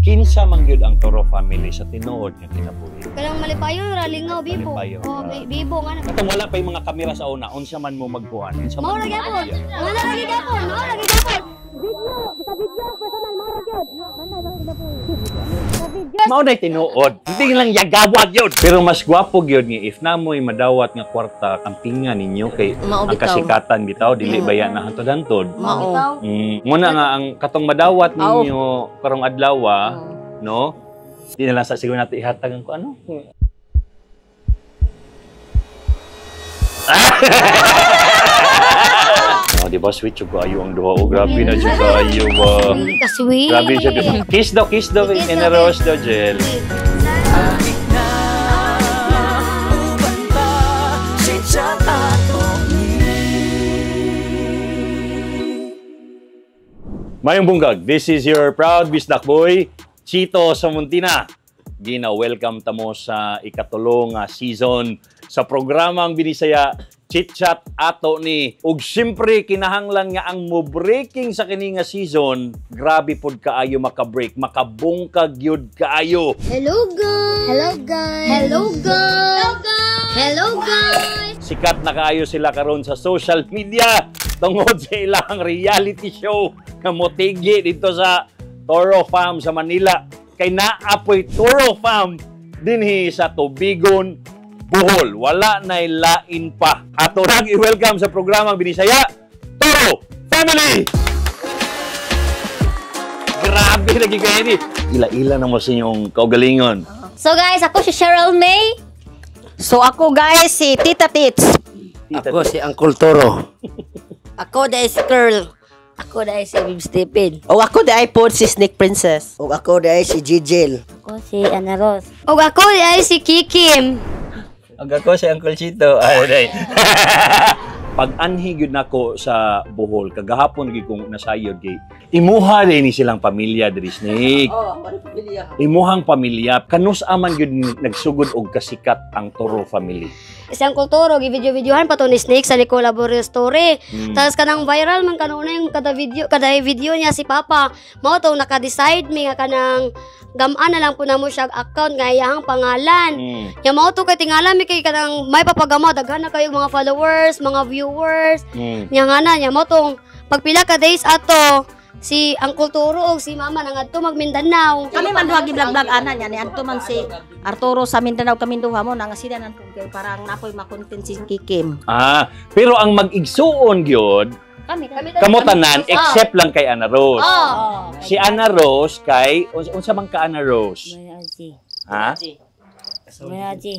Kinsa man gyud ang Toro family sa tinuod nga kinabuhi? Kanang malipayon ra, lingaw, bibo. Malipayon, Oh, ah. bibo nga na. Katong wala pa yung mga kamera sa una, unsa man mo magkuhan? Unsa man Mao ra gyapon. Mao ra gyapon, mao ra gyapon. Video, sa video personal mao ra gyud. Sa video. Mao na tinuod. Hindi lang yagawag yun. Pero mas gwapo gyud nga if namoy madawat nga kwarta ang pinga ninyo kay Mao ang bitaw. kasikatan bitaw dili baya na hantod-hantod. Mao. Muna nga ang katong madawat Ao. ninyo karong adlaw, no? Di na lang sa siguro natin ihatag ang ano. Oh, di ba sweet jud kaayo ang duha? Oh, grabe na jud kaayo ba. Kasweet. Grabe siya. Kiss daw, kiss daw. Kiss daw, Generous daw, Jel. Mayong bungkag, this is your proud Bisdak boy, Chito Samuntina. Gina, welcome tamo sa ikatulong nga season sa programang Binisaya Chit Chat Ato Ni. Ug siyempre kinahanglan nga ang mo breaking sa kini nga season, grabe pod kaayo maka-break, makabungkag gyud kaayo. Hello guys. Hello guys. Hello guys. Hello guys. Sikat na kaayo sila karon sa social media tungod sa ilang reality show nga motigi dito sa Toro Farm sa Manila. Kay naapoy Toro Farm dinhi sa Tubigon, Bohol. Wala na'y lain pa. Ato nang i-welcome sa programang Binisaya, Toro Family! Grabe lagi kayo ni. Ila-ila na mo sa inyong kaugalingon. So guys, ako si Cheryl May. So ako guys si Tita Tits. Tita, Ako si Uncle Toro. Ako dahil si Curl. Ako dahil si Bib Stephen. O ako dahil po si Snake Princess. O ako dahil si Jijil. Ako si Ana Rose. Ug ako ay si Kikim. Ang ako si Uncle Chito. Ay, day. Pag anhi gyud nako sa Bohol, kagahapon gyud kong nasayod kay imuha din ni silang pamilya diri, Snake. Oh, pamilya. Imuhang pamilya kanus aman gyud nagsugod og kasikat ang Toro family? Isang kulturo, gi-video-videohan pa to ni Snake sa Nicola Borio story. Tapos kanang viral man kanuna yung kada video niya si Papa. Mao to naka-decide mi nga kanang gamaan na lang po namo siya og account nga iyahang pangalan. Nya mao to kay tingala mi kay kanang may papagama daghan na kayo mga followers, mga viewers. Nya nga na nya mao tong pagpila ka days ato si ang kulturo og si Mama nangadto mag Mindanao. Kami man duha gi-vlog-vlog ana niya ni adto man si Arturo sa Mindanao kami duha mo na nga sila nan kay parang napoy makontent si Kikim. Ah, pero ang mag-igsuon gyud Kami, kami. kamo tanan except lang kay Ana Rose. Oh. Si Ana Rose kay unsa man ka Ana Rose? Mayaji. Ha? Mayaji.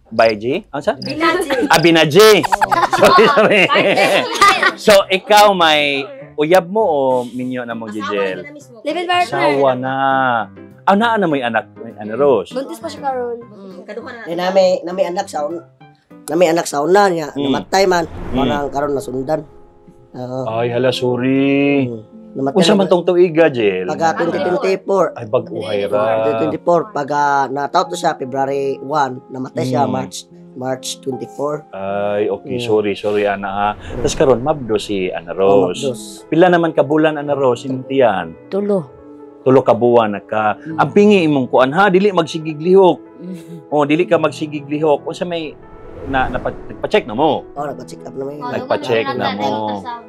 Bayaji? Unsa? Binaji. Ah, binaji. Sorry, sorry. So, ikaw may uyab mo o minyo na mong Jijel? Live-in partner. Sawa na. Ah, naa na may anak, may Ana Rose. Buntis pa siya karon. Di nami anak sa nami anak sa una niya, namatay man. Manang karon nasundan. Oo. Ay, hala, sorry. Namatay. Unsa man tong tuiga, Jel? Pagka 2024. Ay, bag-uhay ra. 2024 pag nataw to siya February 1, namatay siya March 24. Ay, okay, sorry, sorry, Ana ha. Tapos karon mabdo si Ana Oh, Rose. Mabdos. Pila naman ka bulan, Ana Rose, intiyan? Tulo. Tulo ka buwan na ka. Ang pingi imong kuan ha, dili magsigig lihok. Oh, dili ka magsigig lihok. Unsa may na nagpa-check na mo? Oh, nagpa-check up na may. Oh, Nagpa-check na mo.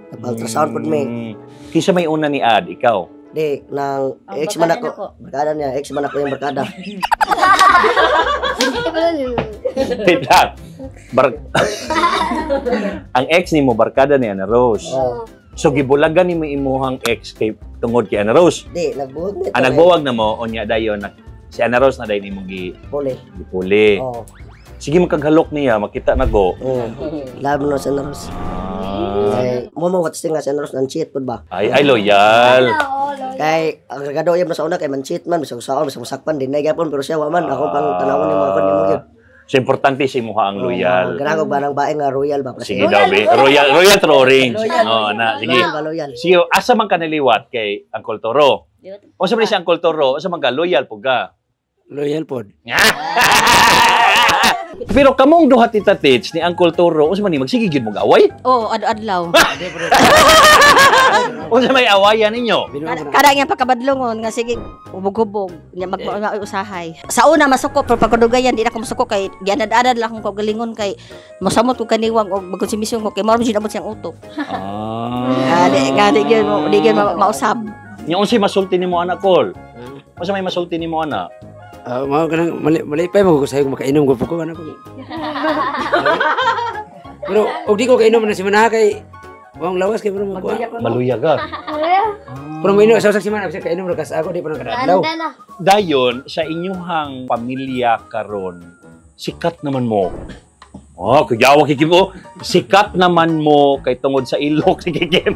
Nagpa-ultrasound pod may. Kinsa may una ni Ad, ikaw? Di nang Ang ex man barkada ako. nako. Barkada niya, ex man ako yung barkada. Wait lang. Ang ex ni mo barkada ni Ana Rose. Oh. So gibulagan nimo imuhang ex kay tungod kay Ana Rose. Di nagbuhog nito. Ang nagbuwag na mo unya dayon na si Ana Rose na dayon imong gi Puli. gipuli. Oh. Sige magkaghalok niya makita na go. Love no sa Ana Rose. Ah. Kay mo mo what's nga si Ana Rose nang cheat pud ba? Ay, ay loyal. Kay ang regado yam na sa una kay man cheat man bisag saon bisag masakpan din na gyapon pero siya wa man ako pang tanawon ni mga kon nimo gyud. So importante sa imuha ang loyal. Oh, ganahan ko ba ng bae nga royal ba? Sige daw be. Royal royal to orange. Oh, na sige. Royal ba loyal? Sige, asa man ka niliwat kay Uncle Toro? Unsa man si Uncle Toro? Unsa man ka loyal pug ka? Loyal pod. Pero kamong duha, Tita Tits, ni Uncle Toro, unsa man ni magsige gyud mo away? Oh, adlaw. Unsa may awayan ninyo? Kada nga pagkabadlongon nga sige hubog-hubog nya mag usahay. Sa una masuko, pero pagkadugayan di na ko masuko kay gianad-anad lang akong kaugalingon kay mosamot ko kaniwang og magkonsumisyon ko kay mao man abot siyang utok. Ah, di nga di gyud mo di gyud mausab. Nya unsay masulti nimo, anak kol? Unsa may masulti nimo, anak? Ah, mao kanang mali malipay mo ko sayo makainom ko po ko ano ko. Pero og di ko kainom na si Manaha kay wong lawas kay pero mo ko. Maluya ka. Pero mo sa sa simana bisa kainom ra kas ako di pa nang kadadlaw. Anda na. Dayon sa inyuhang pamilya karon, sikat naman mo. Oh, kuyawa kay Kim. Oh, sikat naman mo kay tungod sa ilok si Kim.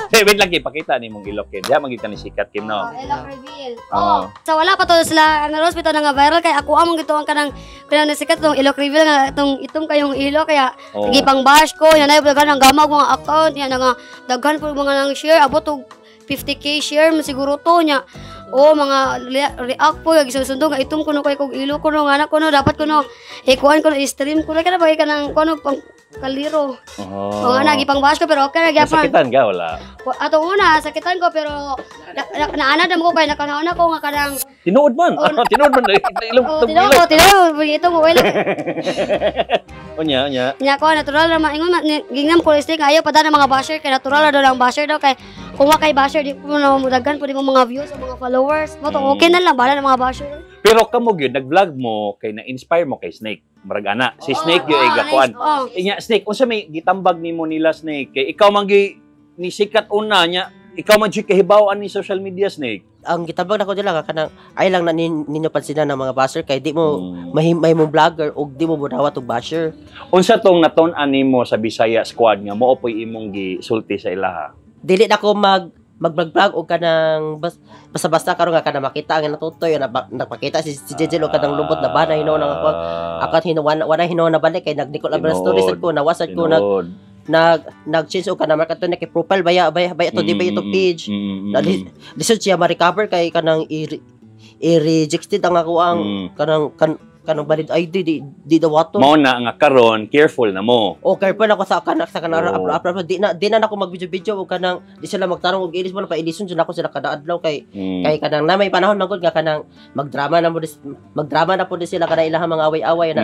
Hey, wait lang, Kim. Pakita ni mong ilok, Kim. Diya magita ni sikat, Kim, no? Oh, ilok reveal. Oo. Oh. Sa wala pa to sila Ana Rose bitaw na nga viral kay ako among gituang kanang kanang nasikat tong ilok reveal nga itong itom kayong ilok kaya gipang bash ko yan ay daghan ang gamag mga account yan nga daghan po mga nang share, abot og 50K share man siguro to nya. Oh, mga react po gisusundo nga itom kuno kay kog ilo kuno nga anak kuno dapat kuno ikuan kuno i-stream kuno kana bagay kanang kuno pang kaliro. Oh. Mga na gipang bash ko pero okay ra gyapon. Nasakitan ka, wala? Atong una sakitan ko pero naanad na mo ko kay nakanauna ko nga kanang Tinuod man. Oh, Tinuod man. Ilok, oh, tinuod ko, tinuod ito mo ilok. Unya, unya. Nya ko natural ra maingon gingnam ko stick ayaw pa ng mga basher kay natural ra daw ang basher daw kay kung wa kay basher di ko na mudagan pud mo mga views o mga followers. Mo to okay na lang bahala ng mga basher. Pero kamo gyud nag-vlog mo kay na-inspire mo kay Snake. Murag ana. Si Snake gyud ay gakuan. Oh. Inya Snake, unsa may gitambag nimo nila, Snake? Kay ikaw man gyud ni sikat una nya, ikaw man gyud kahibaw ni social media, Snake. Ang gitabang nako nila nga kanang ay lang na ninyo pansinan ng mga basher kay di mo mahimay mong vlogger og di mo budawat og basher. Unsa tong natun-an nimo sa Bisaya Squad nga mao po'y imong gisulti sa ilaha? Dili na ko mag mag-vlog og kanang basta-basta karon nga kanang makita ang natutoy na nagpakita si Jejel og kanang lubot na bana hinuon ang ako ako hinuon wala hinuon na balik kay nagnikol ang stories sad ko nawasad ko nag nag nag-change og kanang mark ato na kay profile baya baya baya to di ba ito page. Lisod siya ma-recover kay kanang i-rejected ang ako ang kanang kanang valid ID di dawaton. Mao na nga karon careful na mo. O careful ako sa kanak sa kanang upload upload di na ako mag-video video og kanang di sila magtarong og ilis mo na pailison jud ako sila kada adlaw kay kay kanang na may panahon man gud nga kanang magdrama na mo magdrama na pud sila kanang ilahang mga away-away na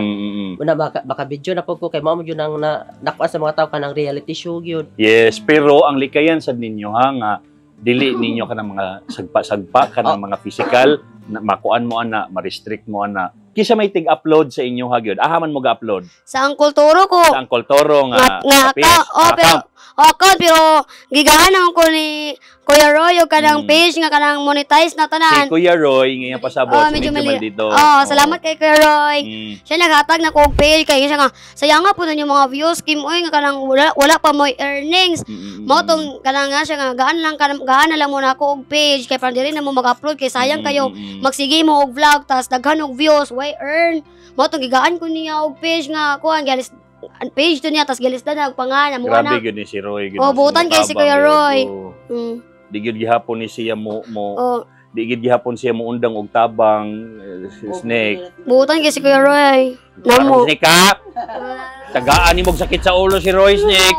una baka video na pud ko kay mao mo jud ang na nakuha sa mga tao kanang reality show gyud. Yes, pero ang likayan sad ninyo ha nga dili ninyo kanang mga sagpa-sagpa kanang mga physical na makuan mo ana, ma-restrict mo ana. Kisa may tig-upload sa inyo ha gyud. Aha man mo ga-upload Sa Uncle Toro ko sa Uncle Toro nga nga page, account, oh, pero account. oh, account pero gigahan ko ni Kuya Roy og kanang page nga kanang monetize na Si tanan. Kuya Roy ngayon pasabot, Oh, si medyo medyo mali. maldito. Oh, salamat kay Kuya Roy. Siya naghatag na ko og page kay siya nga sayang nga po na yung mga views kim oy nga kanang wala pa mo'y earnings. Mao tong kanang nga siya nga gaan lang kanang gaan na lang mo na ako og page kay para diri na mo mag-upload kay sayang kayo magsige mo og vlog tas daghan og views why earn. Mao tong gigaan ko niya og page nga kuan galis ang page to niya tas gilis na og pangalan mo Grabe na. gyud ni si Roy. Gyud Oh, ni buotan kay si Tabang Kuya gyud. Roy. Oo. Di gyud gihapon ni siya mo mo di gyud gihapon siya mo undang og tabang si Snake. Buotan kay si Kuya Roy. Namo. Snake ka. Tagaan ni mog sakit sa ulo si Roy, Snake.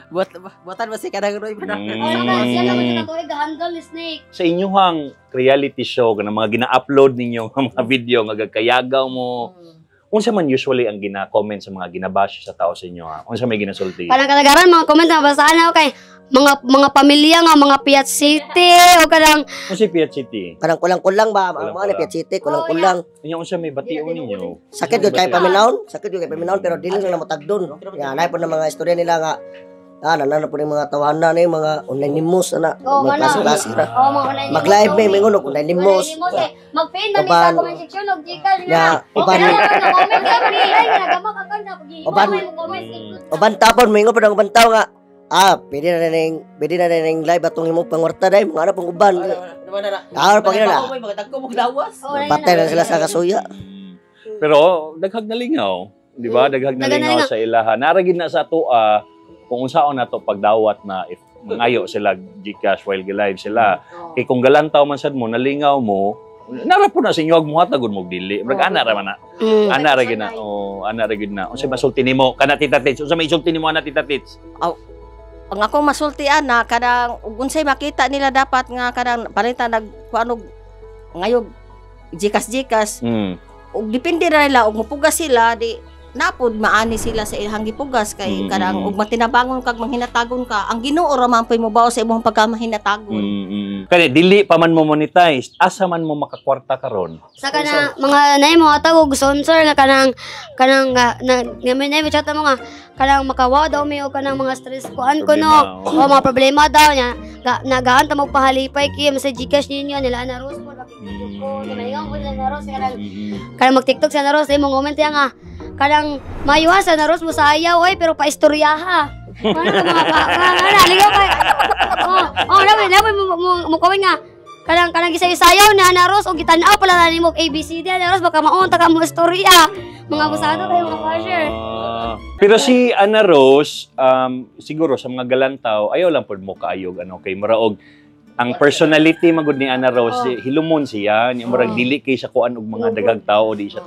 Buat buatan ba si kanang Roy ba? Siya naman siya katuig handle ni Snake. Sa inyuhang reality show kanang mga gina-upload ninyo nga mga video nga gagkayagaw mo. Unsa man usually ang gina-comment sa mga ginabash sa tao sa inyo ha? Unsa may ginasulti? Parang kalagaran mga comment na basaan ako kay mga pamilya nga mga Piat City o kanang Unsa Piat City? Kanang kulang-kulang ba ang mga Kulang-kulang. Piat City kulang-kulang. Unya unsa may bation ninyo? Sakit gyud kay paminawon, sakit gyud kay paminawon pero dili lang na motagdon. Ya nay po ng mga istorya nila nga nana po ng mga tawanan na yung mga online limos ana, Oh, mga wala. klase-klase ra. Oh, mga online Mag-live may mingon og online limos. Online limos eh. Mag-pin na mi sa Uban. comment section og Gcash Ya, nga. uban. Okay na lang na comment ka ni ay nga gamak account na pag Uban. comment. Uban tapon mingon po ng uban tao nga pwede na ning live atong imong pangwarta dai mga ana pong uban. Pag na. Patay na sila sa kasuya. Pero daghag na lingaw, di ba? Daghag na Daghag na lingaw sa ilaha. Nara gid na sa atoa kung unsaon nato pagdawat na if Mangayo sila GCash while live sila. Kay kung galantaw man sad mo, nalingaw mo, nara po na sa inyo ag muhatag mo dili. Murag ana ra man na. Ana ra gyud na. Oh, ana ra gyud na. Unsa masulti nimo kana, Tita Tits? Unsa may isulti nimo ana, Tita Tits? Ang akong masulti ana, kanang ug unsay makita nila dapat nga kanang palitan nag kuano ngayog GCash GCash ug depende ra nila ug mopugas sila, di napod maani sila sa ilang gipugas kay kanang ug matinabangon kag manghinatagon ka, ang Ginoo ra man po'y mobaw sa imong pagkamahinatagon. Kani dili pa man mo monetize, asa man mo makakwarta karon? Sa kanang mga nay mo hatag og sponsor nga kanang kanang nga na nga may nay mo chat mo nga kanang makawa daw mi og kanang mga stress kuan ko no. Problema, oo. O mga problema daw niya. Ga, nagaan ta magpahalipay kay sa GCash ninyo nila na Rose po makikita ko. Malingaw po sila na Rose kanang kanang mag-TikTok sa na Rose mo comment ya nga kanang mayuha sa na Rose mo sa ayaw oy pero paistorya ha. Ano ka mga pa nga ligaw kay. Oh, labi mo mo, mo comment nga kanang kanang gisayo-sayaw na na Rose og gitan-aw pala na nimo og ABCD na Rose, baka maunta ka mo istorya. Mga abusado kayo mga basher. Ah. Pero si Ana Rose, siguro sa mga galantaw, ayaw lang pod mo kaayog ano kay muraog ang personality magud ni Ana Rose, hilumon siya, nya murag dili kay sa kuan og mga daghang tao, di siya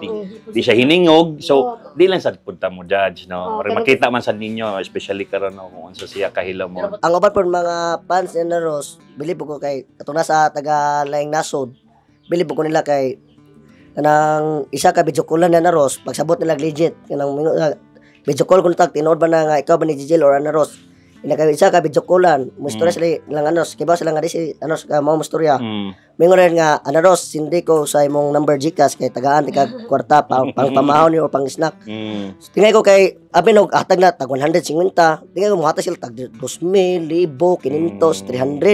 di siya hiningog. So di lang sad pud ta mo judge, no. Oo, Murag makita man sad ninyo, especially karon, no, kung unsa siya kahilomon. Ang uban po mga fans ni Ana Rose, bilib ko kay katong nasa taga laing nasod. Bilib ko nila kay kanang isa ka video call ni Ana Rose, pagsabot nila legit kanang video call kun tag tinuod ba na nga ikaw ba ni Jijil or Ana Rose. Ina kay isa ka video callan, mo istorya sila lang Ana Rose, kibaw sila nga di si Ana Rose ka mao mo istorya. Mingon rin nga Ana Rose, sindi ko sa imong number GCash kay tagaan ti kag kwarta pang, pang pamahon ni or pang snack. Tingay ko kay abi nog hatag na tag 150, tingay ko mohatag sila tag 2,000, 1,000, 500,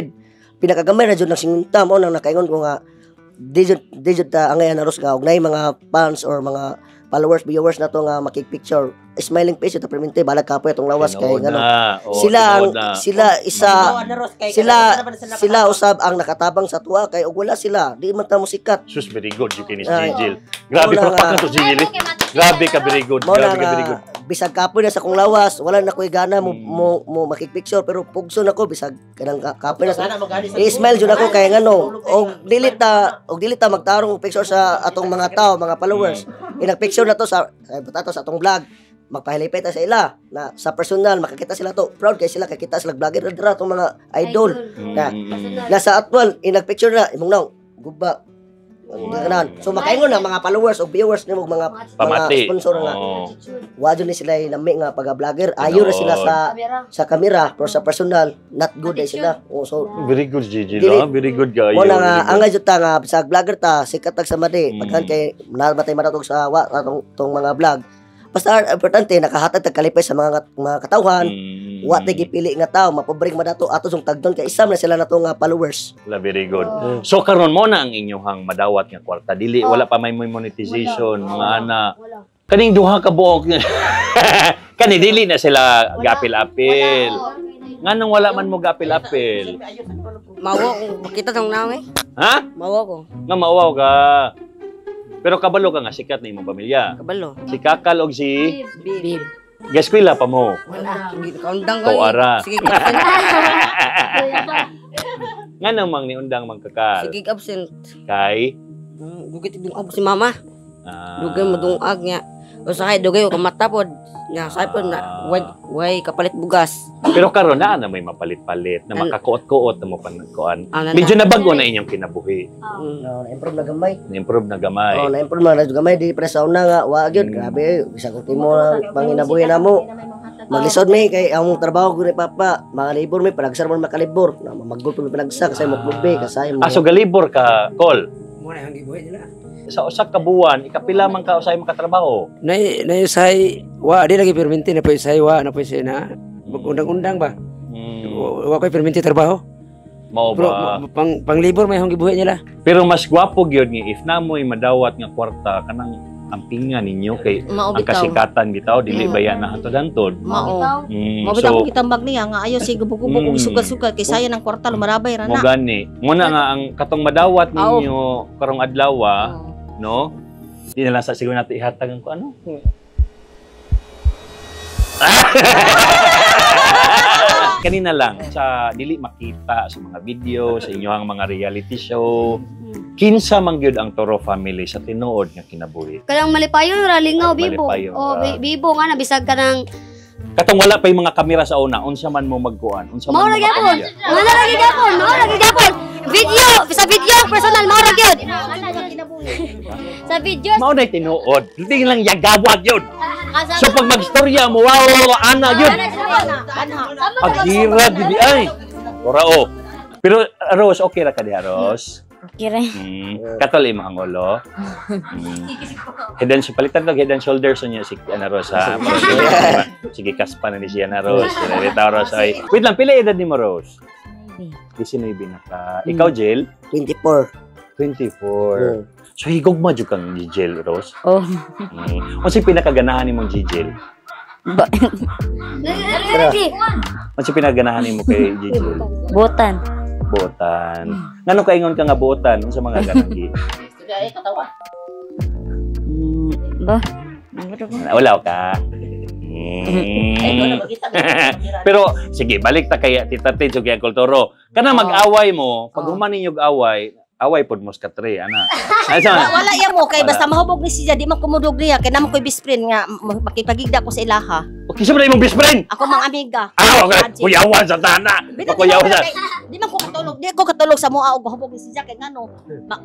300. Pinakagamay na jud ng 50 mo nang nakaingon ko nga di jud ta angay Ana Rose nga og nay mga fans or mga followers, viewers na to nga makik-picture, smiling face ito permente, balag kapoy atong lawas kay Tinuod ngano na. Oo, sila ang tinuod na. sila isa sila sila usab ang nakatabang sa tuwa kay og wala sila di man ta mo sikat. Sus, very good you kinis Ay. Jijil. Grabe, Mao na palakpakan to Jijil, eh. Grabe ka very good. Mao na Grabe ka nga very good. Bisag kapoy na sa kong lawas, wala na ko'y gana mo mo, mo makik-picture, pero pugso na ko bisag kanang kapoy na sa i-smile jud ako kay ngano og dili ta magtarong og picture sa atong mga tao, mga followers. Inag-picture na to sa ay, bata to sa atong vlog, magpahilipay ta sa ila na sa personal makakita sila to, proud kay sila kay kita sila vlogger dira atong mga idol. Na, nasa actual inag-picture na imong naw guba. Ganan. So makaingon na mga followers o viewers nimo, mga mga Pamati. sponsor nga wa jud ni sila nami nga pag-vlogger. Ayo ra sila sa camera pero sa personal not good ay sila. Oh, so Very good, Gigi. Dili- Ah. Very good kayo. mo na nga Very good. angay jud ta nga sa vlogger ta sikat tag sa madi pagkan kay nabatay maratog sa wa atong tong mga vlog, basta importante nakahatag tag kalipay sa mga katawhan. Wa tay gipili nga tao, mapobreng madato ato song tagdon kay isam na sila nato nga followers. La, very good. So karon mo na ang inyong madawat nga kwarta. Dili wala pa may monetization, Wala. mga ana. Wala. Kaning duha ka buok. Kani dili na sila gapil-apil. Wala. Nganong wala man mo gapil-apil? Mawa ko, makita tong naong eh. Ha? Mawa ko, Nga mauwaw ka. Pero kabalo ka nga sikat na imong pamilya. Kabalo. Si Kakal og si Bib. Gaskwila pa mo. Wala. Kaundang ko. To ara. Sige, absent. Nga namang niundang mangkakal. Sige, absent. Kay Dugay tidungag si mama. ah, Dugay madungag niya. Usahay dugay ko kamata pod. Nya say pod na way, way kapalit bugas. Pero karon na na may mapalit-palit na makakuot-kuot na mo panagkuan. Ana Medyo nabago na inyong kinabuhi. No, na-improve na gamay. Na-improve na gamay. Oh, na-improve na gamay di pre sa una nga wa gyud, grabe bisag ultimo na panginabuhi namo. Maglisod mi kay ang trabaho ko ni papa, mga libor mi panagsar man makalibor. Na magul pa mi panagsa kasi mo klubi kasay mo. Ah, so galibor ka, Kol. Mo na ang gibuhi nila. Sa usa ka buwan, ikapila man ka usay makatrabaho. Nay nay usay wa di lagi perminti na po usay wa na po usay na magundang-undang ba. Wa ko'y perminti trabaho. Mao Pero ba? pang panglibor may hong gibuhi nila. Pero mas gwapo gyud nga if namoy madawat nga kwarta kanang ampinga ninyo kay Mao ang bitaw. kasikatan bitaw dili ba yan na hantod-hantod. Mao. Mm, Mao bitaw so akong gitambag niya nga ayo si gubog-gubog og sugal-sugal kay sayang ang kwarta lumarabay ra mo na. gani. Muna nga ang katong madawat Ao. ninyo karong adlaw, no? Di na lang sa siguro natin ihatag ang kung ano. Kanina lang sa dili makita sa mga video sa inyong mga reality show. Kinsa man gyud ang Toro family sa tinuod nga kinabuhi? Kanang malipayon ra, lingaw, bibo. Malipayon O, ra. bibo nga na bisag kanang Katong wala pa yung mga kamera sa una, unsa man mo magkuan? Unsa Mao man ra mo gyapon. magpamilya? Mao ra gyapon, mao ra gyapon. Video, sa video personal mao ra gyud. Sa video. Mao na tinuod. Hindi lang yagawag yun. So pag magstorya mo, wow, ana yun. Agira, gidi ay. Ora o. Pero Rose, okay ra ka diha, Rose? Okay ra. Katol imong ulo. Head and palitan og head and shoulders niya si Ana Rose ha. Para sige, kaspa na ni si Ana Rose. Rita Rose ay. Wait lang, pila edad nimo, Rose? 19 na ka. Ikaw, Jill? 24. 24. So higugma jud kang Jill, Rose? Oh. Unsay pinakaganahan nimong Jill? Lagi. Unsay pinakaganahan nimo kay Jill? Butan. Buotan. Ngano kaingon ka nga buotan unsa mga ganang gi? Ba? Wala ka. Pero sige, balik ta kay Tita Tits ug kay Uncle Toro. Kana mag-away mo, pag human ninyo og away, away pod mo sa katre, ana. Ay, sa Wala iya mo kay Wala. basta mahubog ni siya di man kumudog niya kay naman koy best friend nga makipagigda ko sa ilaha. Okay, sa imong best friend. Ako mga amiga. Ah, okay. Kuyawan sa tana. Bitaw, Kuyawan sa. di man ko katulog, di ko katulog sa mua og hubog ni siya kay ngano.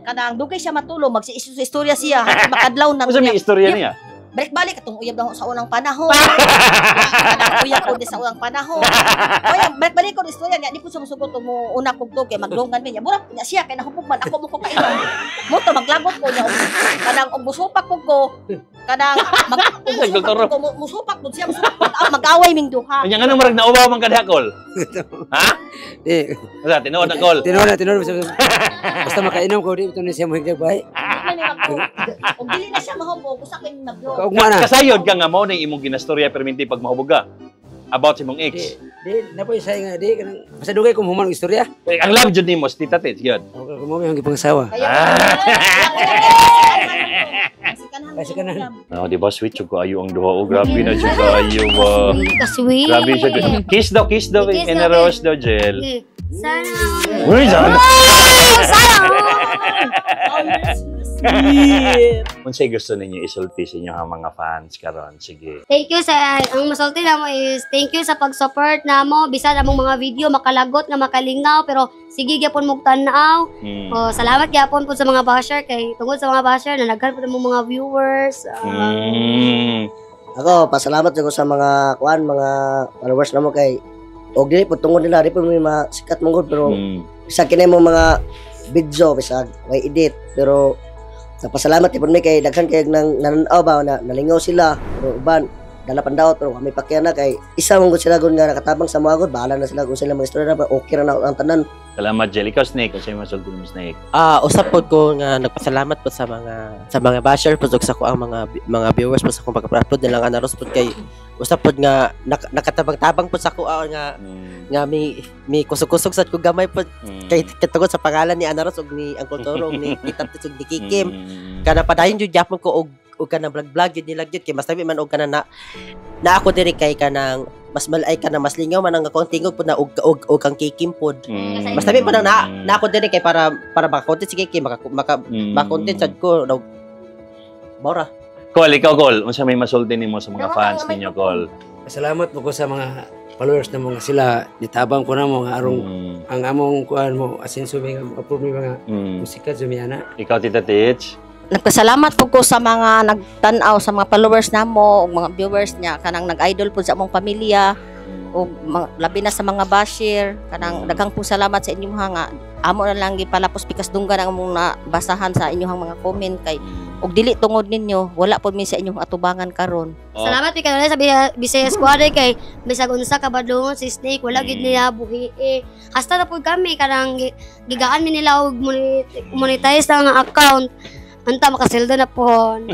Kanang dugay siya matulog, magsi istorya siya hangtod makadlaw na. Unsa may istorya niya? Balik-balik atong uyab na sa unang panahon. Kanang uyab ko di sa unang panahon. Oy, balik-balik ko istorya niya, di ko siya mosugot og mo una kog tug kay magdungan mi niya. Mura niya siya kay nahubog man ako mo ko kainom. Mo to maglagot ko niya og kanang og musupak ko ko kanang mag og musupak ko musupak ko siya musupak ko mag-away ming duha. Anya ngano marag naubaw man ka diha, Kol? Ha? Di, Basta tinuod na, Kol. tinuod na, tinuod. Basta, basta makainom ko, di ito na siya mohigdag bay. Og dili na siya mahubog, usa kay naglo. Kaugma na. Kasayod ka nga mao na imong ginastorya perminti pag mahubog ka about sa imong ex. Di, napoy sa nga, di, kanang, basta dugay kong human og istorya. Eh, ang love jud nimo si Tita Tits, gyud. Okay, kung mo may gipangasawa. Kaya Kasi kanan. No, di ba sweet jud ko ayo ang duha o grabe na jud ayo ba. Kasweet. Grabe siya jud. Kiss daw, Kiss and daw, Rose daw, Jill. Sana. Uy, sana. Oh, sana. Unsay gusto ninyo isulti sa inyong mga fans karon? Sige. Thank you sa ang masulti namo is thank you sa pag-support namo bisan among mga video makalagot nga makalingaw pero sige gyapon mog tan-aw. Oh, salamat gyapon po sa mga basher kay tungod sa mga basher na naghan po among mga viewers. Ako, pasalamat ko sa mga kuan, mga followers namo kay og dili po tungod nila, di po may mga sikat mong gud pero sa kini mo mga video bisag way edit pero napasalamat gyud mi kay daghan kay nang nananaw ba na nalingaw sila pero uban dala pandaot pero kami pakya na kay isa mong gud sila gud nga nakatabang sa mga gud bahala na sila kung sila mga istorya na okay ra na ang tanan. Salamat, Jill. Ikaw, Snake. Unsay masulti nimo, Snake? Ah, usap pod ko nga nagpasalamat po sa mga basher po ug sa ko ang mga mga viewers po sa akong pag-upload nilang anaros pod kay usap pod nga nakatabang-tabang pod sa ko nga nga mi kusog-kusog sad ko gamay pod kay katungod sa pangalan ni Anaros ug ni Uncle Toro ug ni Tita Tits ug ni Kikim. Kana padayon jud gyapon ko og kanang vlog-vlog jud nila jud kay mas tabi man og kana na na ako diri kay kanang mas malay ka na mas lingaw man ang akong tingog pod na og kang Kikim pod. Mas tabi pa na na, na ako diri kay para maka-content si Kikim maka maka maka-content sad ko na Bora. Kol, ikaw, Kol. Unsa may masulti nimo sa mga fans ninyo, Kol? Salamat po ko sa mga followers na mga sila nitabang ko na mo nga arong ang among kuan mo asenso mi nga approve mi mga musika sa mi ana. Ikaw, Tita Tits? Nagpasalamat po ko sa mga nagtan-aw sa mga followers namo ug mga viewers niya kanang nag-idol po sa among pamilya ug labi na sa mga basher kanang daghang po salamat sa inyong nga amo na lang gipalapos pikas dunggan ang among nabasahan sa inyong mga comment kay ug dili tungod ninyo wala po mi sa inyong atubangan karon. Oh. Salamat mi kayo sa Bisaya Squad eh, kay bisag unsa ka badlongon si Snake wala gid niya buhi eh. Hasta na pud kami kanang gigaan mi nila og monetize na nga account. Anta makaseldo na pohon.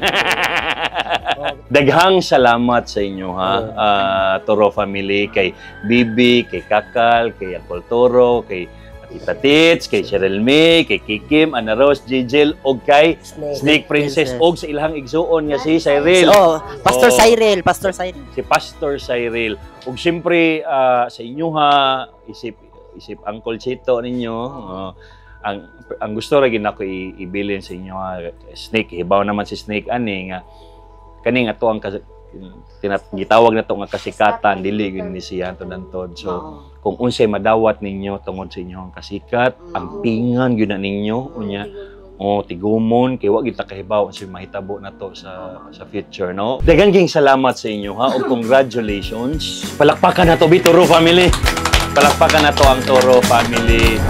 Daghang salamat sa inyo ha, Toro family, kay Bibi, kay Kakal, kay Uncle Toro, kay Tita Tits, kay Cheryl May, kay Kikim, Ana Rose, Jijel, og kay Snake. Snake Princess, Princess. og sa ilahang igsuon nga si Cyril. Oh, Pastor Oh. Cyril, Pastor Cyril. Si Pastor Cyril. Ug siyempre sa inyo ha, isip isip Uncle Chito ninyo, oh, ang gusto ra gid nako ibilin sa inyo ha, Snake, hibaw naman si Snake ani nga kani nga to ang gitawag na to nga kasikatan, dili gyud ni siya antod-antod. So kung unsay madawat ninyo tungod sa inyong kasikat, ang pingan gyud na ninyo unya. Oh, tigumon kay wa gid ta kahibaw unsay mahitabo na to sa future, no. Daghan ging salamat sa inyo ha ug congratulations. Palakpakan na to bi Toro family. Palakpakan na to ang Toro family.